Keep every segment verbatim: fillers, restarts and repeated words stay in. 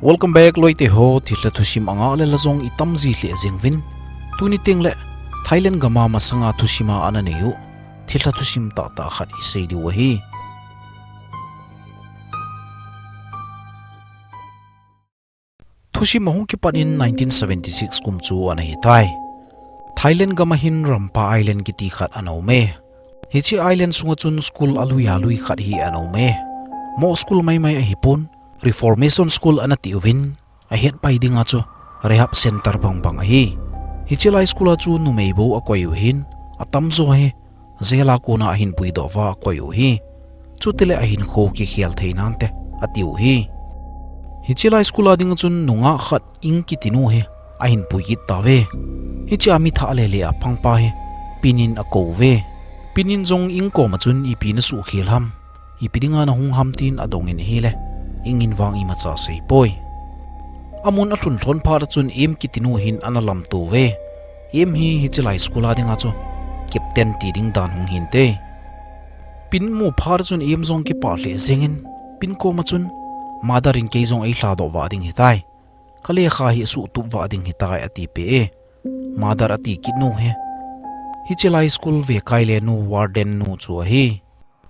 Welcome back, loite ho. Thilha thusim anga le la jong itam ji lheh jeng uvin. Tuni teng le Thailand gam a masanga thusim a ana nei u thilha thusim tahtah khat isei diu ahi. Thusim ahung kipat in nineteen seventy-six kum chu ana hitai. Thailand gam a hin Rampa Island kiti khat ana um e. Hiche island sunga chun school alui alui khat hi ana um e. Mo school maimai ahipon, Reformation School ana ti uvin, ahet pai dinga chu rehab center bangbang ahi. Hiche lai school a chu numei bou akoi u hin, atamjo hi jail a kona ahin puidoh uva akoi u hi. Chutile ahinkho kikhel thei nante ati u hi. Hiche lai school a dinga chun nungah khat Ing kiti nu hi ahin pui kit tauve. Hiche a mi thah lele a pangpa hi Pin in akou uve. Pin in jong Ing koma chun ipi nasuhkhel ham, ipi dinga nahung ham tin adong in ahile, Ing in vang imacha aseipoi. Amun alhun lhon phat a chun Em kiti nu hin ana lamto uve. Em hi hiche lai school a dinga chu captain ti ding dan hung hinte. Pin mu phat a chun Em jong kipah lheh jengin, Pin koma chun, Mother in kei jong eilhadoh vah ding hitai. Ka lekha hi asuhtup vah ding hitai atipeh e. Mother ati kit nu hi hiche lai school vekai le nu warden nu chu ahi.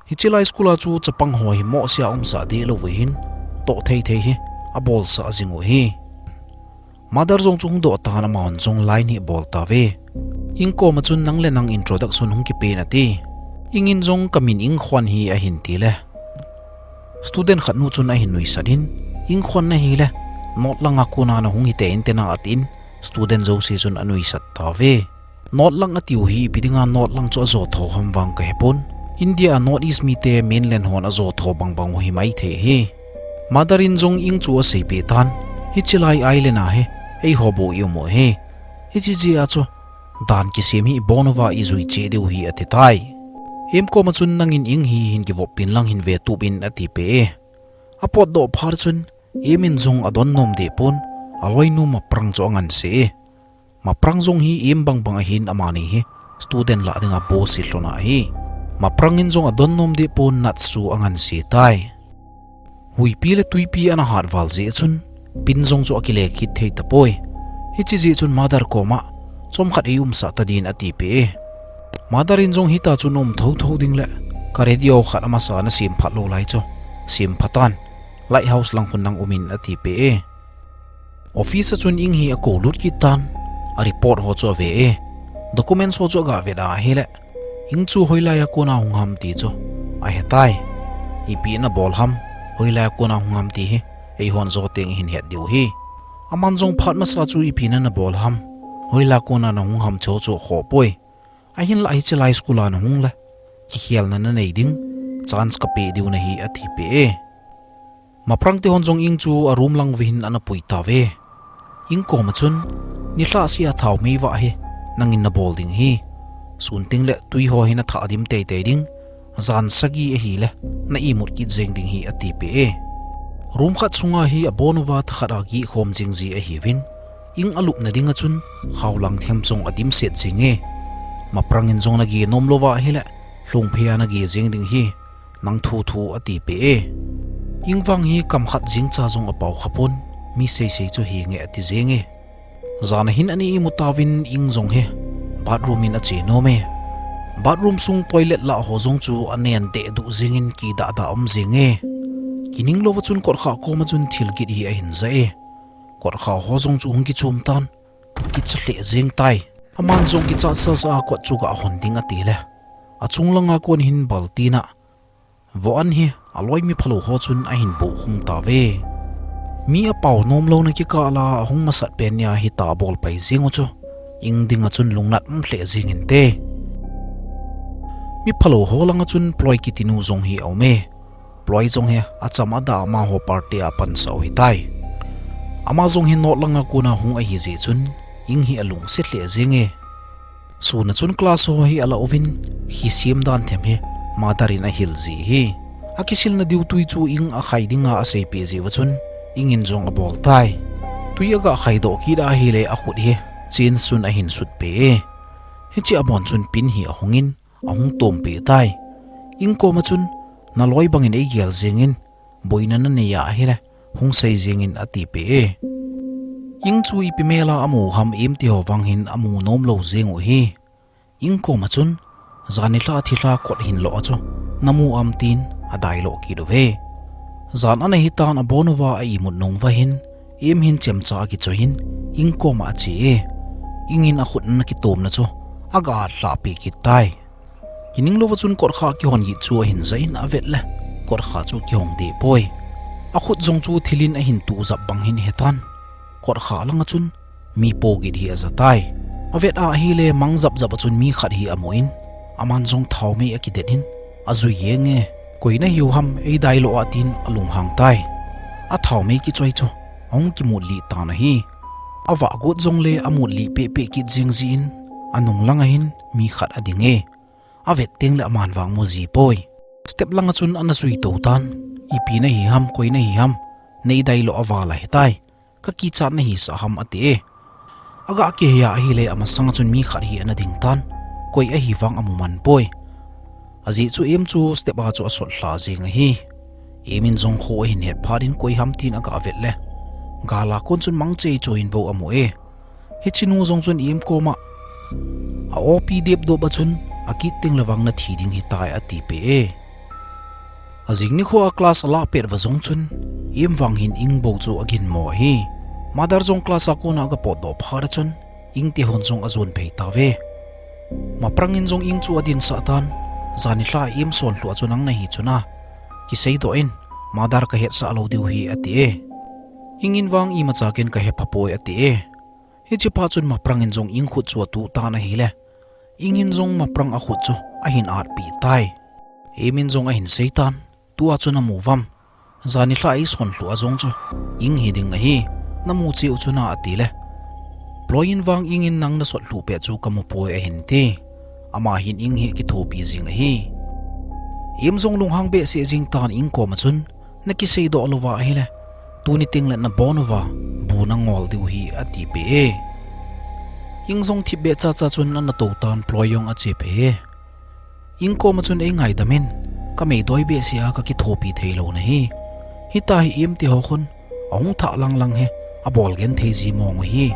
Hiche lai school a chu chapang ho hi mohsea umsah dehlou vin, toh thei thei hi abolsah jing u hi. Mother jong chu hung doh tan, amahon jong line hi abol tauve. Ing koma chun nang le nang introduction hung kipen ati. Ing in jong ka min Ing Khwan hi ahin tile, student khat nu chun ahin nuisat in, Ing Khwan nahile, North langa kona nahung hite inte na atin, student jouse chun anuisat tauve. North lang atiu hi ipi dinga North lang chu ajo tho ham vang kahepon, India a North East mite mainland hon ajo tho bangbang u hi maithei hi. Mother in jong Ing chu aseipeh tan, hiche lai island a hi eiho bou i um u hi. Hiche jeh a chu dan kisem hi ibon uva ijui cheh diu hi atitai. Em koma chun nangin Ing hi hin kivop pin lang hin vetup in atipeh e. Apotdoh phat chun Em in jong adon nom dehpon, aloinu Maprang chu anganse e. Maprang jong hi Em bangbang ahin amani hi student lah dinga boss hilhona ahi. Maprang in jong adon nom dehpon Nat chu anganse tai. Huipi le twipi ana hat val jeh chun Pin jong chu akile kit thei tapoi. Hiche jeh chun Mother koma chomkhat eiumsah tadin atipeh e. Mother in jong hita chun um thotho ding le ka radio khat amasa nasem phat lou lai chu sem phatan, Lighthouse lang khun nang umin atipeh e. Office a chun Ing hi akoulut kit tan, a report ho chu ave e. Documents ho chu aga vet a ahile, Ing chu hoilai a kona hung ham ti chu ahetai. Ipi nabol ham, hoilai a kona hung ham ti hi eihon joteng ihin het diu hi. Aman jong phat masa chu ipi nabol ham, hoilai a kona nahung ham chu chu khohpoi. Ahinlah hiche lai school a nahung le kikhelna nanei ding chance kapeh diu nahi atipeh e. Maprang tehon jong Ing chu a room lang uvin ana pui tauve. Ing koma chun, nilhah sea thaomei vah hi nangin nabol ding hi. Sun teng le twi ho hi nathah dim teitei ding. Jan sagi ahile na imut kit jeng ding hi atipeh e. Room khat sunga hi abon uva thakhat a gihkhom jing ji ahiuvin, Ing alupna dinga chun khaolang them chong adimset jenge. Maprang in jong nage nomlou va ahile, lhungphei a nage jeng ding hi, nang thu thu atipeh e. Ing vang hi kamkhat jengcha jong apao khapon, mi seisei chu hinge ati jenge. Jan ahin ana imut tauvin Ing jong hi bathroom in ache nome. Bathroom sung toilet lah ho jong chu anen dehduh jengin kidahdah um jenge. Kining louva chun kotkhah koma chun thilgit hi ahin ja e. Kotkhah ho jong chu hung kichum tan, akicha lheh jeng tai. Aman jong kichat sasa a kot chu gahon ding atile, achung langa kon hin baltin a voh an hi aloi mi phalou ho chun ahin bohkhum tauve. Mi apao nomlouna kikah la ahung masat pen nia hita abol pai jeng u chu Ing dinga chun lungnat um lheh jeng inte. Mi phalou ho langa chun Ploi kiti nu jong hi aum e. Ploi jong hi acham adah amaho party a pansah u hitai. Ama jong hi North langa kona hung ahi jeh chun Ing hi alungset lheh jenge. Sun a chun class ho hi ala uvin, hi siam dan them hi mother in ahil ji hi. Akisilna diu twi chu Ing akhai dinga aseipeh jeh uva chun Ing in jong abol tai. Twi aga khaidoh kit ahile akhut hi chen chun ahin sutpeh e. Hiche abon chun Pin hi ahungin, ahung tompeh tai. Ing koma chun, naloi bangin eigel jengin, boina nanei a ahile, hung sei jengin ati peh e. Ing chu ipi mel a amu ham Im ti ho vang hin amu nom lou jeng u hi. Ing kom a chun, jan nilhah thilha kot hin lo a chu, namu am tin adai lo kit uve. Jan ana hitan abon uva a imut nung uva hin, Im hin chemcha akichoi in, Ing kom a ache e. Ing in akhut ana kitomna chu, aga atlhah peh kit tai. Kining louva chun kotkha kihon git chu ahin ja in avet le, kotkha chu kihong deh poi. Akhut jong chu thil in ahin tuh jap bang hin ahetan. Kotkha langa chun mi po git hi aja tai. Avet a ahile mang jap jap a chun mi khat hi amu in, aman jong thaomei akidet in, ajui jeng e. Koi nahiu ham, eidai lo a tin alunghang tai. Athaomei kichoi chu ahung kimut lih tan ahi. Avah got jongle amut lih pehpeh kit jeng jin, anung langa hin mi khat ading e. Avet teng le aman vang mu ji poi. Step langa chun ana jui to tan. Ipi nahi ham, koi nahi ham, neidai lo a val ahitai. Kakichat nahisah ham ati e. Aga kihei a ahile amasanga chun mi khat hi ana ding tan. Koi ahi vang amu man poi. Ajeh chu Im chu step a chu asot lha jeng ahi. Im in jong kho ahin het phat in koi ham tin aga vet le, gal a kon chun mang cheichoi in bou amu e. Hiche nu jong chun Im kom a, a-opi depdop a chun, akit teng le vang nathi ding hitai ati peh e. Ajing nikho a class alah pet uva jong chun, Im vang hin Ing bou chu aginmo ahi. Mother jong class a kon a aga potdoh phat a chun, Ing ti hon jong ajon phei tauve. Maprang in jong Ing chu adinsah tan, jan nilhah Im sonlhuh a chu nang nahi chun a, kiseidoh in, Mother kahetsah lou diu hi ati e. Ing in vang imacha ken kahepha poi ati e. Hiche phat chun Maprang in jong Ing khut chu atuh tan ahile, Ing in jong Maprang akhut chu ahin atpeh tai. Im in jong ahin sei tan, tua chu namu uvam? Jan nilhah eisonlhuh a jong chu Ing hiding ahi, namu cheh u chun a ati le, Ploy in vang Ing in nang nasotlhuh pet chu kamu poi ahin ti. Ama hin Ing hi akithopi jing ahi. Im jong lunghang behseh jeng tan Ing kom a chun, nakiseidoh louva ahile, tuni teng le nabon uva bu nangol diu hi ati peh e. Ing jong thipbeh chacha chun ana tou tan Ploy jong ache phei e. Ing kom a chun eingaidam in, kameidoi behseh a kakithopi thei lou nahi. Hitia hi Im ti ho khun, ahung thah lang lang hi, abol genthei ji mong u hi.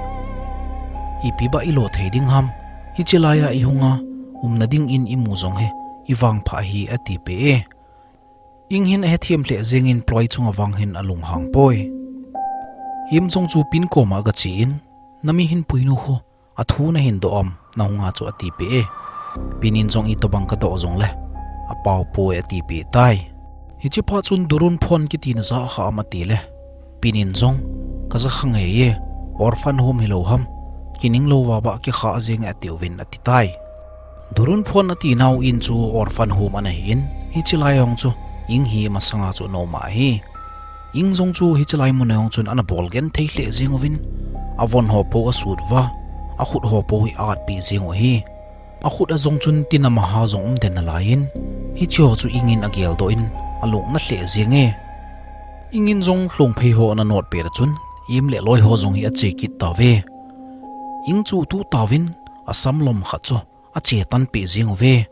Ipi bah ilo thei ding ham, hiche lai a ihung a, umna ding in imu jong hi, ivangpha hi ati peh e. Ing hin ahethem lheh jeng in Ploy chunga vang hin alunghang poi. Im jong chu Pin kom a aga che in, nami hin puinu ho, athu nahin doh am, nahung a chu ati peh e. Pin in jong itobang kadoh jongle, apao poi ati peh tai. Hiche phat chun Durun phone kiti naja kha am ati le, Pin in jong, kaja kha ngei e, orphan home hilou ham, kining louva bah kikha jeng e ati uvin ati tai. Durun phone ati nau in chu orphan home ana hi in, hiche lai jong chu Ing hi masanga chu anom ahi. Ing jong chu hiche lai mun a jong chun ana bol genthei lheh jeng uvin, avon ho pou asut uva, akhut ho pou hi a-atpeh jeng u ahi. Akhut a jong chun tin amaha jong um den nalai in, hiche ho chu Ing in ageldoh in, alungna lheh jeng e. Ing in jong Lhongphei ho ana notpet a chun, Im le Loi ho jong hi ache kit tauve. Ing chu tuh tauvin, asam lom khat chu ache tanpeh jeng uve.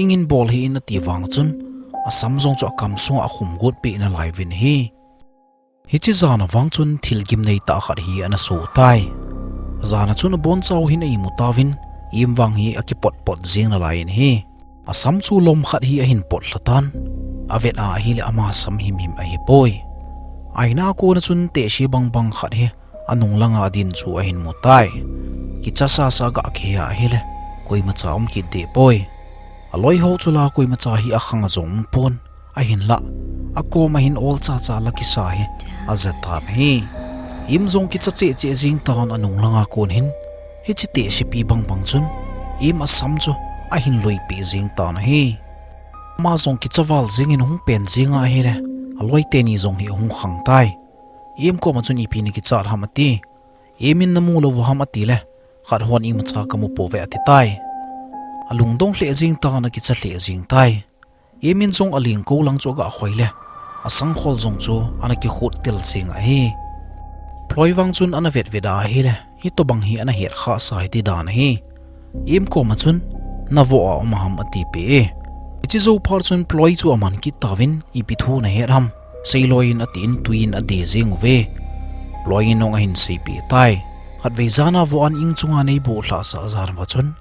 Ing in bol hih in ati vang chun, asam jong chu akam sunga akhum got peh nalai uvin ahi. Hiche jan a vang chun thil gimnei tah khat hi ana soh tai. Jan a chun abonchauva hin a-imu tauvin, Im vang hi akipotpot jeng nalai in ahi. Asam chu lom khat hi ahin pot lha tan. Avet a ahile ama sam himhim ahipoi. Aina a kona chun tehse bangbang khat hi anung langa adin chu ahin mu tai. Kicha sasa aga kihei a ahile, koimacha um kit deh poi. Aloi ho chu la koimacha hi akhang a jong um pon, ahinlah, akom a hin ol chacha la kisa hi aja tan ahi. Im jong kicha chehcheh jeng tan anung langa kon hin, hiche tehsepi bangbang chun, Im asam chu ahin loipeh jeng tan ahi. Ama jong kicha val jeng in ahung pen jeng a ahile, aloi teni jong hi ahung khang tai. Im koma chun ipi nakichat ham ati. Im in namu lou u ham atile, khat hon imacha kamu pouve ati tai. Alungdong lheh jeng tan akicha lheh jeng tai. Im in jong alengkou lang chu aga khoi le, asangkhol jong chu ana kikhut tel jeng ahi. Ploy vang chun ana vetvet a ahile, hitobang hi ana het khasa hi ti dan ahi. Im koma chun, navoh a um a ham atipeh e. Hiche jou phat chun Ploy chu aman kit tauvin, ipi thu nahet ham? Seiloi in atin tuiyin adei jeng uve. Ploiyin jong ahin seipeh tai. Khatvei jan a Vo-an ing chunga neiboh lhahsah jan uva chun,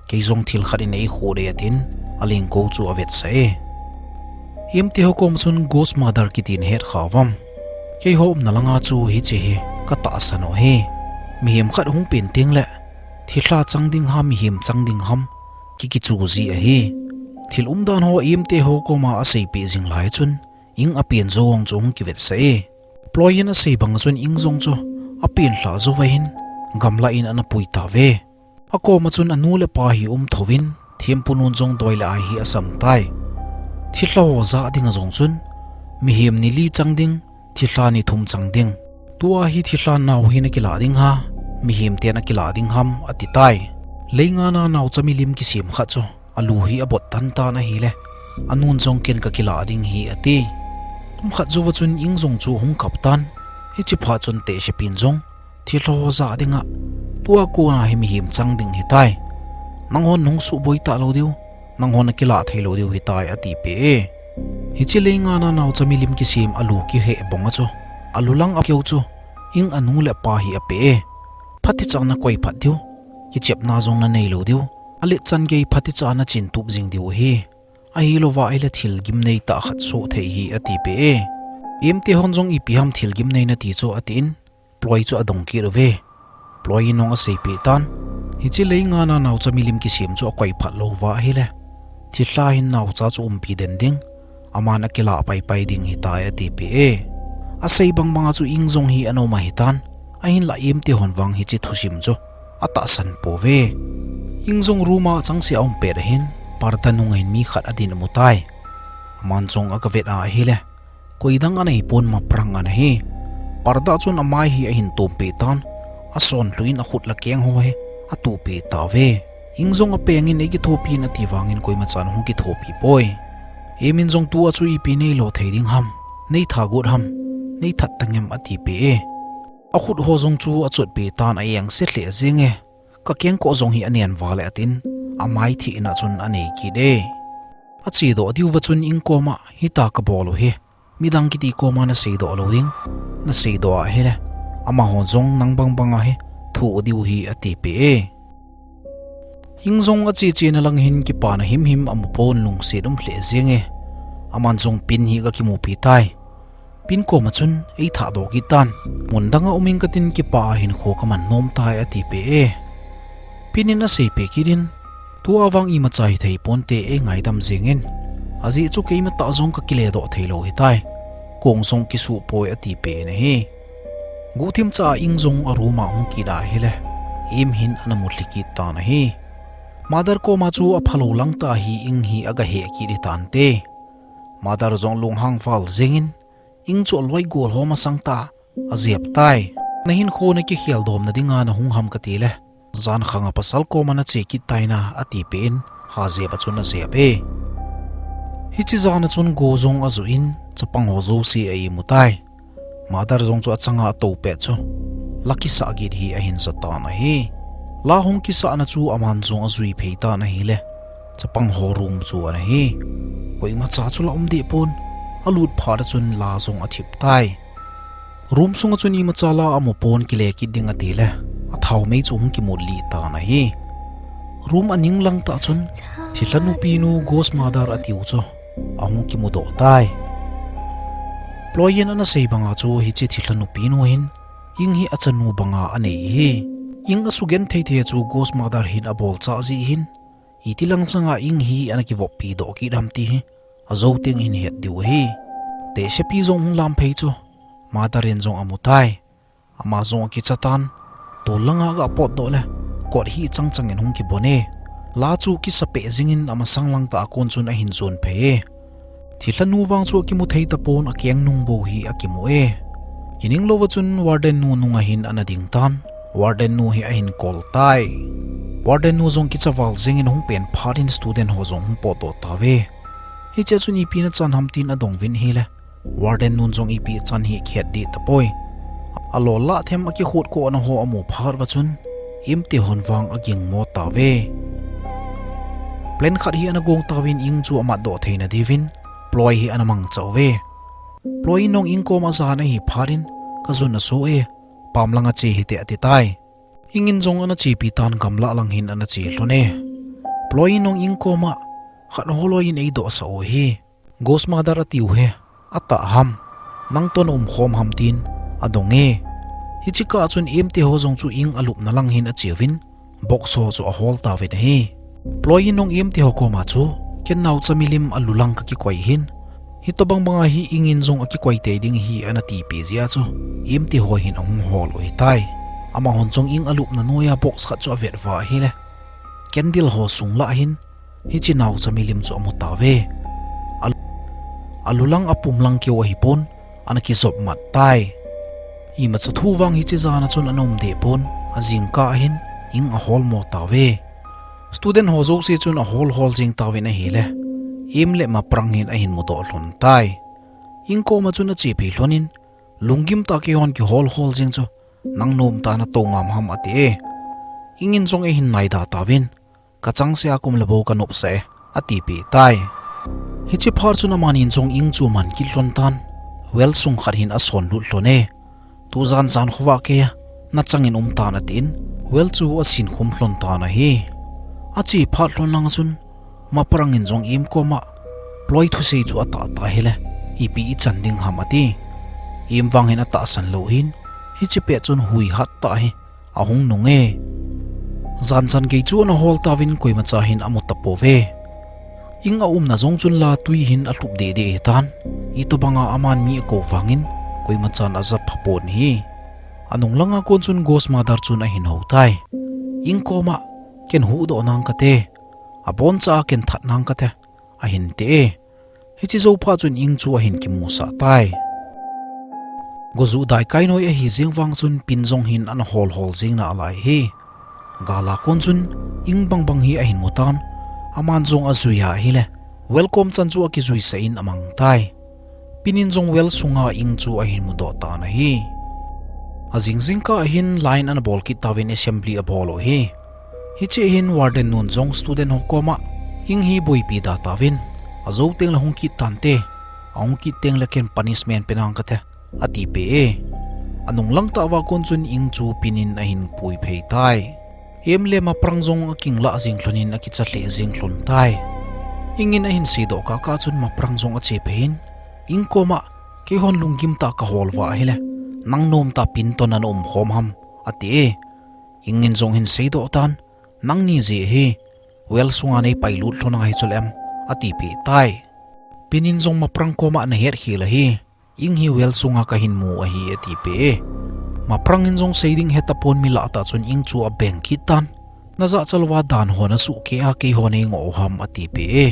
kei jong thil khat in eikhuh dei atin, alengkou chu avetsah e. Imtiho koma chun Ghost Mother kiti nahet kha uvam? Keiho umna langa chu hiche hi katahsan u ahi. Mihem khat hung pen tengle, thilha chang ding ham mihem chang ding ham, kikichu ji ahi. Thil umdan ho Imtiho koma aseipeh jing lai chun, ing apen jou chu hung kivetsah e. Ploiyin asei banga chun ing jong chu apen lhah jouva hin, gamlah in ana pui tauve. Akoma chun anu le apa hi um thouvin, thempu nun jong doi le ai hi asam tai. Thilha ho jah dinga jong chun, mihem ni li chang ding, thilha ni thum chang ding. Tua hi thilha nao hi nakilah ding ham, mihem ten akilah ding ham, ati tai. Leingana naocha milim kisem khat chu alu hi abot tantan ahile, anun jong ken kakilah ding ahi ati. Kum khat jouva chun ing jong chu hung kap tan. Hiche phat chun tehsepin jong, thilha ho jah dinga, tua kona hi mihem chang ding ahitai. Nanghon nahung suboi talou diu, nanghon nakilah theilou diu ahitai atipeh e. Hiche Leingana naocha milim kisem alu kiheh bonga chu, alu lang akeu chu, ing anu le apa hi apeh e. Phatecha nakoi phat diu, kichepna jong naneilou diu, alet chan gei phatecha nachin tup jing diu ahi. Ahilouva ahile thil gimnei tah khat soh thei ahi atipeh e. Imtihon jong ipi ham thil gimnei nati chu atin, Ploi chu adong kit uve. Ploiyin jong aseipeh tan. Hiche Leingana naocha milim kisem chu akoi phat louva ahile, thilha hin naocha chu umpi den ding, aman akilah paipai ding ahitai atipeh e. Asei bangbanga chu ing jong hi ana um ahitan. Ahinlah Imtihon vang hiche thusim chu atahsan pouve. Ing jong room a achangseh a um pet ahin, parda nunga hin mi khat adin amutai. Aman jong agavet a ahile, koidang aneipon, maprang ana hi. Parda chun amai hi ahin tompeh tan, asonlhu in akhut le akeng ho hi atuhpeh tauve. Ing jong apengin, eikithopi in ati vangin koimachan ahung kithopi poi. Imin jong tua chu ipi neilo thei ding ham, neitha got ham, neithat tangem atipeh e. Akhut ho jong chu achotpeh tan, a-engse lheh jenge. Kakengkoh jong hi anen vale atin, amai thehna chun anei kit e. Achedoh diuva chun ing koma, hita kabol u hi, midang kiti koma naseidoh lou ding, naseidoh ahile, amaho jong nang bangbanga hi thoh diu ahi atipeh e. Ing jong achechena lang hin kipana himhim amupon, lungset um lheh jenge. Aman jong Pin hi agakimupi tai. Pin koma chun, eithahdoh kit tan. Mun danga um ing katin kipah a hinkho kaman nom tai atipeh e. Pin in aseipeh kit in, tua vang imacha hithei ponte, eingaidam jengin. Ajeh chu keimatah jong kakiledoh theilou ahitai. Kong jong kisuh poi atipeh in ahi. Guhthimcha a Ing jong a room a ahung kit ahile, Im hin ana mulhi kit tan ahi. Mother koma chu aphalou langtah hi Ing hi agaheh kit hitante. Mother jong lunghang val jengin, Ing chu aloigol ho masangtah a ajep tai. Nahinkho nakikhel domna dinga nahung ham katile, jankhanga pasal koma nache kit taina atipeh in, hajep a chun ajep e. Hiche jana chun go jong ajoh in, chapang ho jouse a-imu tai. Mother jong chu achanga atou pet chu, la kisah git hi ahin jatan ahi. La hung kisahna chu aman jong ajui phei tan ahile, chapang ho room chu ana hi. Koimacha chu la um dehpon, alut phat a chun la jong athip tai. Room sunga chun imacha la amupon, kile kit ding atile, athaomei chu hung kimut lih tan ahi. Room aning langtah chun, thilha nupinu Ghost Mother atiu chu ahung kimudoh tai. Ploiyin ana sei banga chu hiche thilha nupinu hin, Ing hi achanu banga anei ahi. Ing asugenthei thei a chu Ghost Mother hin abolchah jeh hin, itilang changa Ing hi ana kivoppi doh kit ham ti hi, ajou teng hin het diu ahi. Tehsepi jong hung lam phei chu, Mother in jong amutai. Ama jong akicha tan, tol langa agapotdoh le, kot hi chang changin hung kibon e. La chu kisapeh jingin amasang langtah a kon chun ahin jon phei e. Thilhanu vang chu akimu thei tapon, akeng nung bou hi akimu e. Kining louva chun warden nu nunga hin ana ding tan, warden nu hi ahin kol tai. Warden nu jong kicha val jengin ahung pen phat in student ho jong hung potdoh tauve. Hichea chun ipi nachan ham tin adong uvin ahile, warden nun jong ipi achan hi akhet deh tapoi. Alol lah them akikhut kohna ho amu phat uva chun, Imtihon vang agingmo tauve. Plan khat hi ana gong tauvin Ing chu amatdoh theina diuvin, Ploi hi ana mangcha uve. Ploy in jong Ing koma jan ahi phat in, "Kajun aso e, pam lang a che hite," ati tai. Ing in jong ana chepi tan, gamla lang hin ana che lhon e. Ploy in jong Ing koma, "Khat holoi in eidoh sah u hi. Ghost mother atiu hi atah ham, nang toh na umkhom ham?" tin adong e. Hiche kah chun Em te ho jong chu Ing alupna lang hin acheuvin, box ho chu ahol tauvin ahi. Ploy in jong Em te ho koma chu, "Ken naocha milim alu lang kakikoi hin, hitobang banga hi Ing in jong akikoi tei ding hi," ana tipeh jeh a chu Em te ho hin ahung hol u ahitai. Amahon jong Ing alupna noiya box khat chu avet uva ahile, candle ho sung lah hin hiche naocha milim chu amu tauve. Alu, alu lang apum lang keu ahipon, ana kijop mat tai. Imacha thu vang hiche jan a chun ana um deh pon, ajingkah hin Ing ahol mo tauve. Student ho jouse chun ahol hol jing tauvin ahile, Em le Maprang hin ahin mudoh lhon tai. Ing koma chun ache phei lhon in, "Lunggim tah a keihon kihol hol jing chu nang nom tah a natou ngam ham?" ati e. Ing in jong eihin naida tauvin, "Kachangseh a kum le bou kanopsah e," atipeh tai. Hiche phat chun amanin jong Ing chu aman kit lhon tan, well sung khat hin ason lut lhon e. "Tujan jan khovah keiya nachang in um tan," atin, well chu asin khum lhon tan ahi. Ache phat lhon lang chun Maprang in jong Em koma, "Ploy thusei chu atah tah hile, ipi ichan ding ham?" ati. Em vang hin atahsan lou hin, hiche pet chun hui hat tah hi ahung nung e. Jan chan gei chu ana hol tauvin koimacha hin amu tapouve. Ing aumna jong chun la tui hin alhup deh deh ahitan, itobanga aman mi akou vangin koimachan ajat pha pon ahi. Anung langa kon chun Ghost mother chun ahin hou tai. Ing koma, "Ken huhdoh nang kate, aboncha a ken that nang kate," ahin ti e. Hiche jou phat chun Ing chu ahin kimusah tai. Gojuh daikai noi ahi jeng vang chun Pin jong hin ana hol hol jing nalai hi. Gal a kon chun Ing bang bang hi ahin mu tan, aman jong ajui a ahile, well kom chan chu akijuisah in amang tai. Pin in jong well sunga Ing chu ahin mudoh tan ahi. Ajing jingkah hin line ana bol kit tauvin assembly abol u ahi. Hiche hin warden nun jong student ho koma, "Ing hi boipi da tauvin, ajou tengle hung kit tante, ahung kit tengle ken punishment pe nang kate," atipeh e. Anung lang tah uva kon chun Ing chu Pin in ahin pui phei tai. Em le Maprang jong akinglah jing lhon in akicha lheh jing lhon tai. Ing in ahin seidoh kah kah chun Maprang jong ache phei in, Ing koma, "Keihon lunggim tah kahol uva ahile, nang nom tah Pin toh nana umkhom ham?" ati e. Ing in jong ahin seidoh tan, "Nangni jeh ahi, well sunga neipailut lhon ahi chule em," atipeh tai. Pin in jong Maprang koma, "Nahet khel ahi, Ing hi well sunga kahin mu ahi," atipeh e. Maprang in jong sei ding hetapon, mi lah tah chun Ing chu abeng kit tan, "Najahcha louva dan ho nasuh keh a keihon neingoh u ham?" atipeh e.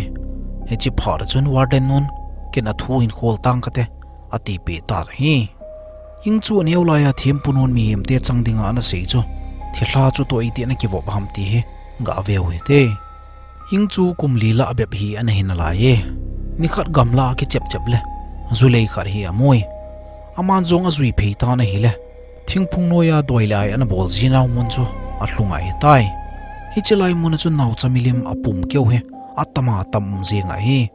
Hiche phat a chun warden nun, "Ken athu hin khol tang kate," atipeh tan ahi. Ing chu aneo laiya thempu nun mihemte chang dinga ana sei chu, thilha chu toh iti ana kivop ham ti hi gah ve u hite. Ing chu kum li lah bep hi ana hi nalai e. Nikhat gamla a kichep chep le julei khat hi amu e. Aman jong ajui phei tan ahile, thingphung noiya doi le ai ana bol jinau mun chu alhung ahitai. Hiche lai mun a chun naocha milim apum keu hi atam atam um jeng ahi.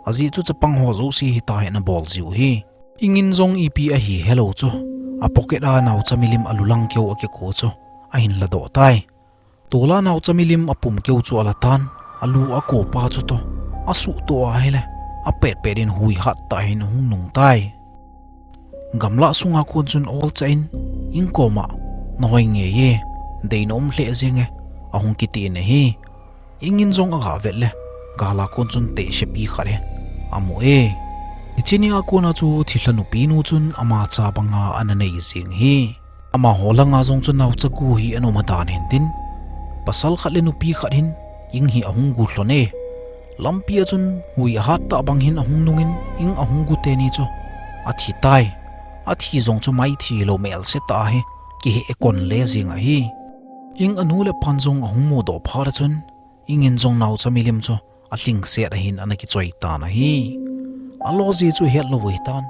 Ajeh chu chapang ho jouse hitia hi ana bol jiu ahi. Ing in jong ipi ahi helou chu, a pocket a naocha milim alu lang keu akiko chu ahin ladoh tai. Tol a naocha milim apum keu chu ala tan, alu akopa chutoh asuhtoh ahile, apet pet in hui hat tah hin ahung nung tai. Gamlah sunga kon chun olcha in Ing koma, "Nahoi ngei e, dei naum lheh jeng e," ahung kiti in ahi. Ing in jong agah vet le, gal a kon chun tehsepi khat hi amu e. Hiche nia kona chu thilha nupi nu chun ama cha banga ana nei jing ahi. Amaho langa jong chu naocha gu hi ana um adan hin tin, pasal khat le nupi khat hin Ing hi ahung gu lhon e. Lampi a chun hui ahat tah bang hin ahung nungin Ing ahung gu teni chu athi tai. Athi jong chu maithi lou melse tah hi kiheh kon le jing ahi. Ing anu le pan jong ahung mudoh phat a chun Ing in jong naocha milim chu alhingset ahin ana kichoi tan ahi. Alo jeh chu hetlou ahitan,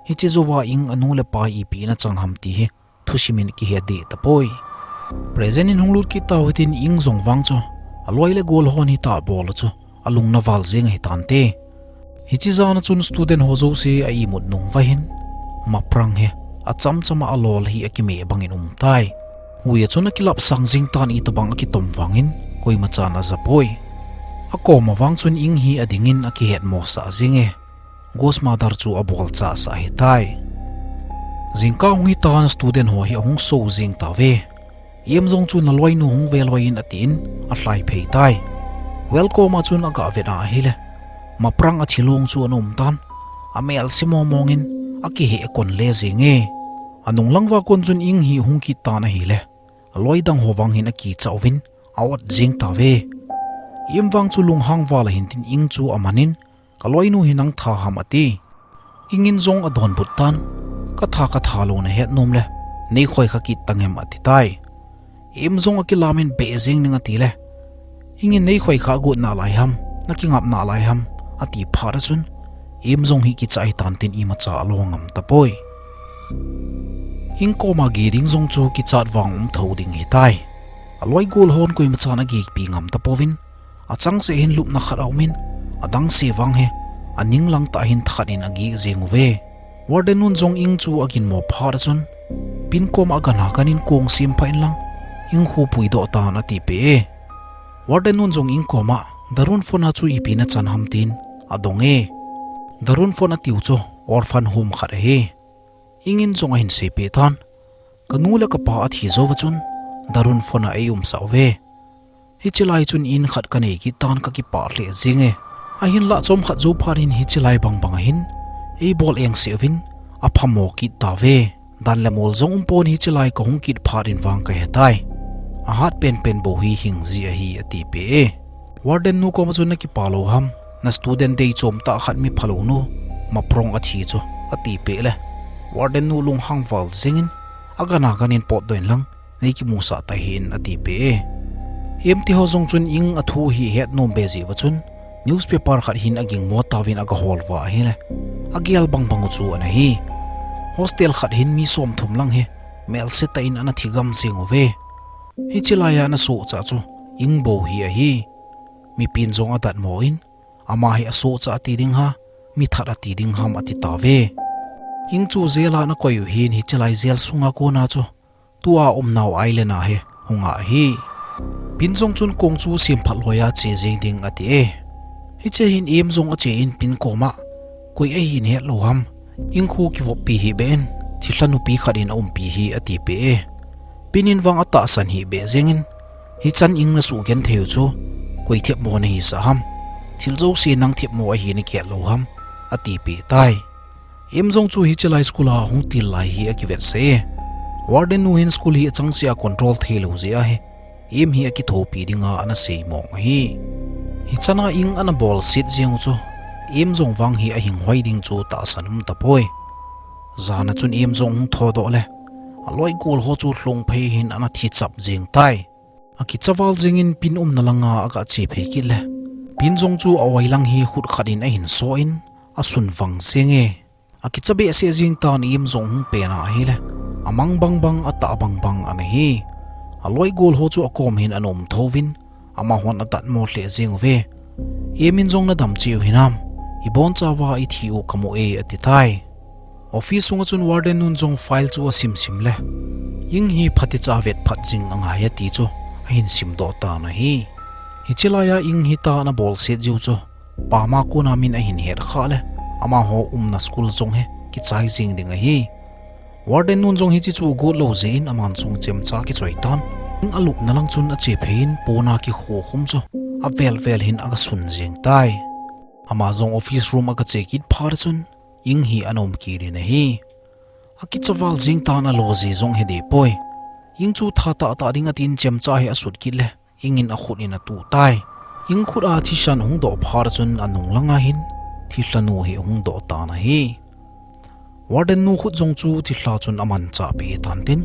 hiche jouva Ing anu le pa ipi ana chang ham ti hi thusim in kihe deh tapoi. Present in hung lut kit tau hitin Ing jong vang chu aloi le gol hon hitia bol u chu alung ana val jeng ahitante. Hiche jan a chun student ho jouse a imut nung uva hin, Maprang hi achamchama alol hi akimeh bangin aum tai. Hui a chun akilap sang jing tan, itobang akitom vangin koima chan aja poi. Akoma vang chun Ing hi adingin akihet mosah jing e. Ghost mother chu abol chahsah ahitai. Jingkah hung hitan student ho hi ahung so jing tauve. Em jong chu naloinu hung ve loi in atin alhai phei tai. Well koma chun aga vet a ahile, Maprang athilong chu ana um tan. Amel se momong in akiheh kon le jing e. Anung lang uva kon chun Ing hi hung kit tan ahile, aloi dang ho vang hin akicha uvin a-ot jing tauve. Em vang chu lunghang val ahin tin Ing chu amanin, "Kaloinu hi nang tha ham?" ati. Ing in jong adonbut tan, "Katha, katha lou nahet nom le, neikhoi kha kit tang em?" ati tai. Em jong akilamin beh jing ning atile, Ing in, "Neikhoi kha got nalai ham, nakingap nalai ham?" ati phat a chun, Em jong hi kicha ahitan tin imacha alo ngam tapoi. Ing koma ge ding jong chu kichat vang um tho ding ahitai. Aloi gol hon koima chan agehpi ngam tapouvin, achangseh hin lupna khat aumin, adangse vang hi aning lang tah hin thakhat in ageh jing uve. Warden nun jong Ing chu aginmo phat a chun, "Pin koma agan a gan in kong sem phah inlang, Ing khu puidoh tan," atipeh e. Warden nun jong Ing koma, "Darun phone a chu ipi nachan ham?" tin adong e. Darun phone atiu chu orphan home khat ahi. Ing in jong ahin seipeh tan, "Kanu le kapa athi jou uva chun Darun phone a eiumsah uve. Hiche lai chun in khat kanei kit tan, kakipah lheh jing e. Ahinlah chomkhat jou phat hin hiche lai bangbang ahin eibol eng seh uvin aphamo kit tauve. Dan le mol jong umpon hiche lai kahung kit phat in vang kahetai. Ahat penpen bou hi hing ji ahi," atipeh e. Warden nu koma chun, "Nakipa lou ham? Na student dei chomtah khat, mi phalou nu Maprang athi chu," atipeh le, Warden nu lunghang val jingin, "Agan a gan in potdoh inlang, neikimusah tahih in," atipeh e. Em tiho jong chun Ing athu hi ahet nom be jeh uva chun, newspaper khat hin agingmo tauvin agahol uva ahile, agel bangbang u chu ana hi. Hostel khat hin mi somthum lang hi melse tah in ana thigam jing uve. Hiche lai a ana sohcha chu Ing bou hi ahi. Mipin jong adatmo in, "Ama hi asohcha ati ding ham, mithat ati ding ham?" ati tauve. Ing chu jail a ana koi u hin, hiche lai jail sunga kona chu tua umnau island a hi hung ahi. Pin jong chun kong chu semphat loi a che jing ding ati e. Hiche hin Em jong ache in Pin koma, "Koi ahin het lou ham, Ing khu kivoppi hih beh in, thilha nupi khat in aumpi hi," atipeh e. Pin in vang atahsan hih beh jingin, "Hichan Ing nasuh genthei u chu koi themmo nahisah ham? Thil jouse nang themmo ahi nakihet lou ham?" atipeh tai. Em jong chu hiche lai school a hung til lai hi akivetsah e. Warden nu hin school hi achangseh a control theilou jeh ahi, Em hi akithopi dinga ana seimo ahi. Hichan a Ing ana bolset jing u chu, Em jong vang hi ahinghoi ding chu tahsan um tapoi. Jan a chun Em jong hung thodoh le, aloi gol ho chu lhungphei hin ana thichap jing tai. Akicha val jingin Pin umna langa aga che phei kit le, Pin jong chu a-oi lang hi khut khat in ahin so in, asun vang jing e. Akicha behseh jing tan Em jong hung pen a ahile, amang bangbang, atah bangbang ana hi. Aloi gol ho chu akom hin ana um thouvin, amahon adatmo lheh jing uve. Em in jong, "Nadam cheh u hinam? Ibonchauva ithi u kamu e," ati tai. Office sunga chun Warden nun jong file chu asimsim le, Ing hi phatecha vet phat jing angai ati chu ahin simdoh tan ahi. Hiche lai a Ing hita ana bolset jiu chu, pama kona min ahin het khah le, amaho umna school jong hi kichai jing ding ahi. Warden nun jong hiche chu agot lou jeh in aman jong chemcha akichoi tan, Ing alupna lang chun ache phei in pona kikhukhum chu avel vel hin aga sun jing tai. Ama jong office room aga che kit phat chun Ing hi ana um kit in ahi. Akicha val jing tan, alo ji jong he deh poi. Ing chu tha tahtah ding atin chemcha hi asut kit le, Ing in akhut in atuh tai. Ing khut a thisan ahung doh phat chun anung langa hin thilha nu hi ahung doh tan ahi. Warden nu khut jong chu thilha chun amanchah peh tan tin,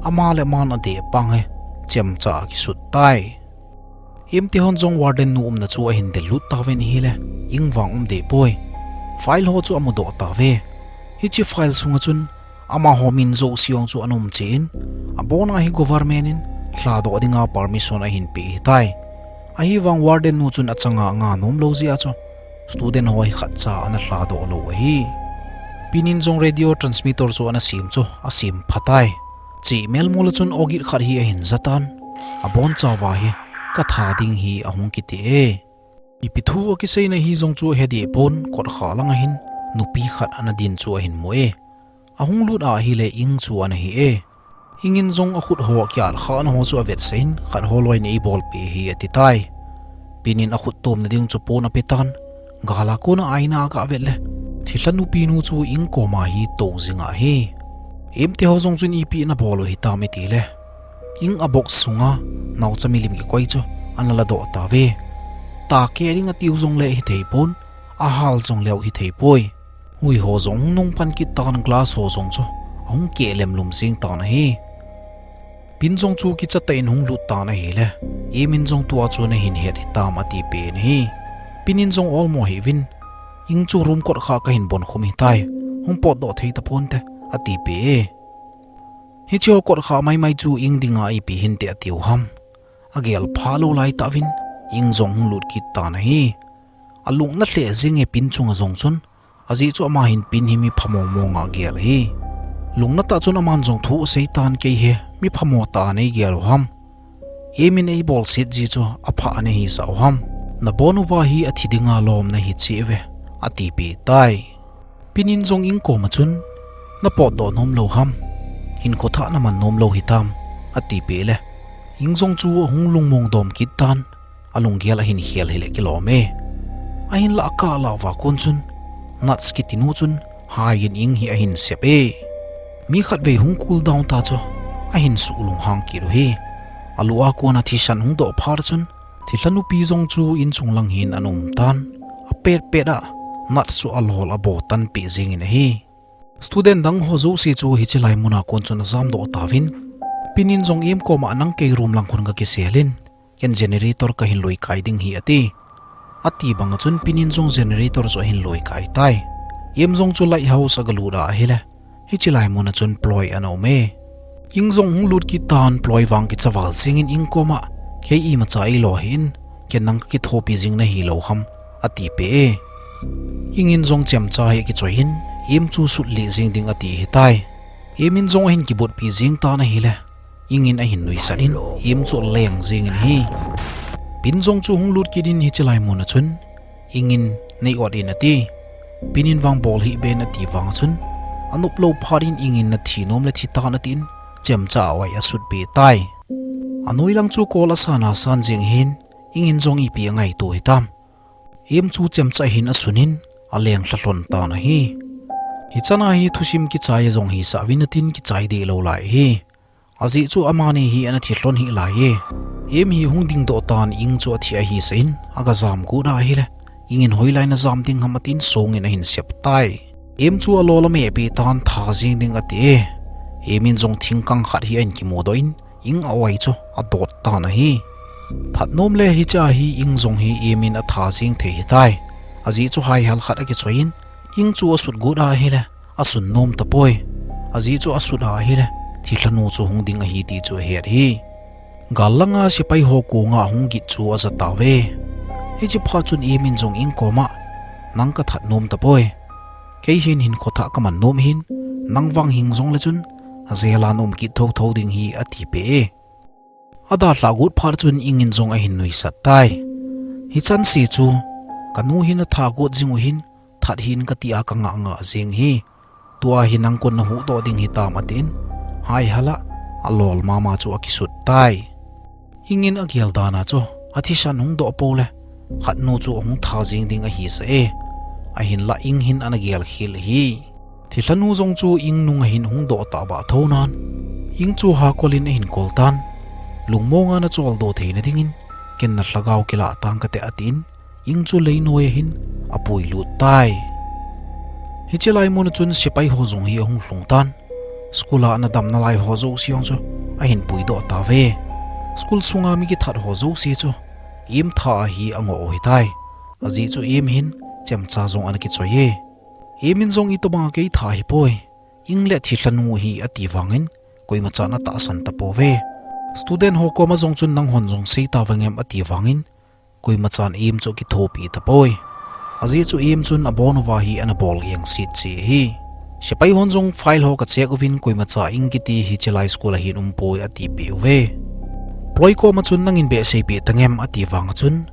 ama le aman adeh pang hi chemcha akisut tai. Em te hon jong Warden nu umna chu ahin del lut tauvin ahile, Ing vang um deh poi. File ho chu amudoh tauve. Hiche file sunga chun amaho min jouse jong chu ana um che in, abona hi government in lhadoh dinga permission ahin peh ahitai. Ahivang Warden nu chun achanga anga nom lou jeh a chu student ho hi khatcha ana lhadoh lou ahi. Pin in jong radio transmitter chu ana sem chu asem phatai. Chemel mol a chun ogit khat hi ahin jatan, abonchauva hi katha ding hi ahung kiti e. Ipi thu akiseina hi jong chu ahedeh pon, kotkha langa hin nupi khat ana din chu ahin mu e. Ahung lut ahile Ing chu ana hi e. Ing in jong akhut ho akiat khana ho chu avetsah in, khat ho loiya eibolpeh hi atitai. Pin in akhut tomna ding chu pon apetan, gal a kona aina aga vet le, thilha nupi nu chu Ing koma hi tou jing ahi. Em te ho jong chun ipi nabol u hitam itile, Ing a box sunga naocha milim kikoi chu ana ladoh tauve. Take ding atiu jongle hithei pon, ahal jongleu hithei poi. Hui ho jong hung nung pan kit tan, glass ho jong chu ahung keh lemlum jing tan ahi. Pin jong chu kicha tah in hung lut tan ahile, Em in jong tua chu nahin het hitam atipeh in ahi. Pin in jong olmo hih uvin, Ing chu room kotkha kahin bonkhum hitai, hung potdoh thei taponte, atipeh e. Hiche ho kotkha maimai chu Ing dinga ipi hinte atiu ham. Agel phalou laitah uvin, Ing jong hung lut kit tan ahi. Alung ana lheh jing e Pin chunga jong chun, ajeh chu ama hin Pin hi mi phamo monga agel ahi. Lungna tah chun aman jong thu aseitan, kei hi mi phamo tah a neigel u ham. Em in eibolset ji chu apha nahisah u ham. Nabon uva hi athi dinga lom nahi cheh uve, atipeh tai. Pin in jong Ing koma chun, napotdoh nom lou ham. Hinkho thah naman nom lou hitam, atipeh le, Ing jong chu ahung lungmong dom kit tan, alunggel ahin khel hile kilom e. Ahinlah akah lah uva kon chun, nuts kiti nu chun, hai in Ing hi ahin sep e. Mi khatvei hung cool down ta chu ahin suh lunghang kit u hi. Alu a kona thisan hung doh phat chun, thilha nupi jong chu inchung lang hin ana um tan. Apet pet a nuts chu alol abo tanpeh jingin ahi. Student dang ho jouse chu hiche lai muna kon chun ajamdoh tauvin, Pin in jong Em koma, nang kei room lang khun gakisel in, ken generator kahin loikai ding hi ati. Ati banga chun Pin in jong generator chu ahin loikai tai. Em jong chu lighthouse agalut ahile, hiche lai muna chun Ploi ana um e. Ing jong hung lut kit tan, Ploi vang kicha val jingin Ing koma, kei imacha eilo hih in, ken nang kakithopi jing nahilou ham, atipeh e. Ing in jong chemcha hi akichoi in, Em chu sutlih jing ding ati hitai. Em in jong ahin kibotpi jing tan ahile, Ing in ahin nuisat in, Em chu aleng jingin ahi. Pin jong chu hung lut kit in hiche lai muna chun, Ing in nei ot in ati. Pin in vang bol hih ben ati vanga chun, anop lou phat in Ing in nathi nom le thitan atin, chemcha a oi asutpeh tai. Anoi lang chu kol asan asan jing hin, Ing in jong ipi angaito hitam. Em chu chemcha hin asunin, aleng lhalhon tan ahi. Hichan a hi thusim kichai jong hisah uvin atin kichai deh lou lai ahi. Ajeh chu amani hi ana thi lhon hih lai e. Em hi hung dingdoh tan, Ing chu athi ahisah in, agajam got ahile, Ing in hoilai najam ding ham atin songin ahin sep tai. Em chu alol amehpeh tan, tha jing ding ati e. Em in jong thingkang khat hi ahin kimudoh in, Ing a oi chu adot tan ahi. That nom le hiche a hi Ing jong hi Em in atha jing thei hitai. Ajeh chu haihal khat akichoi in, Ing chu asut got ahile, asun nom tapoi. Ajeh chu asut ahile, thilhanu chu hung ding ahi ti chu ahet ahi. Gal langa sepai ho konga hung git chu aja tauve. Hiche phat chun Em in jong Ing koma, nang kathat nom tapoi. Kei hin hinkho thah kaman nom hin, nang vang hing jongle chun, jail a naum kit thotho ding hi atipeh e. Adalhah got phat chun Ing in jong ahin nuisat tai. Hichan se chu, kanu hin atha got jing u hin, that hih in kati a kangah ngah jing hi. Tua hi nang kon nahuhdoh ding hitam atin, haihal a, alol mama chu akisut tai. Ing in agel dan a chu, athisan hung doh pou le, khatnu chu ahung tha jing ding ahisah e. Ahinlah Ing hin ana gelkhel ahi. Thilhanu jong chu Ing nunga hin hung doh tahbeh thounan, Ing chu hakol in ahin kol tan. Lungmonga nacholdo theina dingin, ken nalhagao kilah tang kate atin, Ing chu leinoi a hin apuilut tai. Hiche lai muna chun sepai ho jong hi ahung lhung tan. School a ana damna lai ho jouse jong chu ahin puidoh tauve. School sunga mi kithat ho jouse chu Em tha a hi angoh u hitai. Ajeh chu Em hin chemcha jong ana kichoi e. Em in jong itobanga kei tha hipoi. Ing le thilhanu hi ati vangin, koimachan atahsan tapouve. Student ho koma jong chun nanghon jong sei tauvangem ati vangin, koimachan Em chu akithopi tapoi. Ajeh chu Im chun abon uva hi ana bol jeng set cheh ahi. Sepai hon jong file ho ka check uvin koimacha Ing kiti hiche lai school a hin umpoi atipeh uve. Ploi koma chun nangin behsei peh tangem ati vang a chun,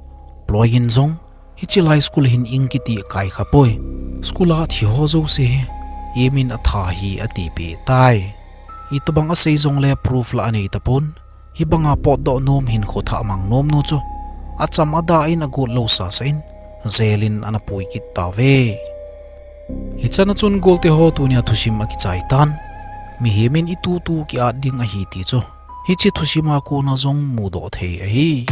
Ploi in jong, hiche lai school hin Ing kiti akai khapoi. School a thi ho jouse hi Im in atha ahi atipeh tai. Itobang asei jongle proof la anei tapon. Hibanga potdoh nom hinkho thah mang nom nu chu acham ada in agot lou sasa in jail in ana pui kit tauve. Hichan a chun golte ho tunia thusim akichai tan. Mihem in itutu ki-at ding ahi ti chu hiche thusim a kona jong mudoh thei ahi.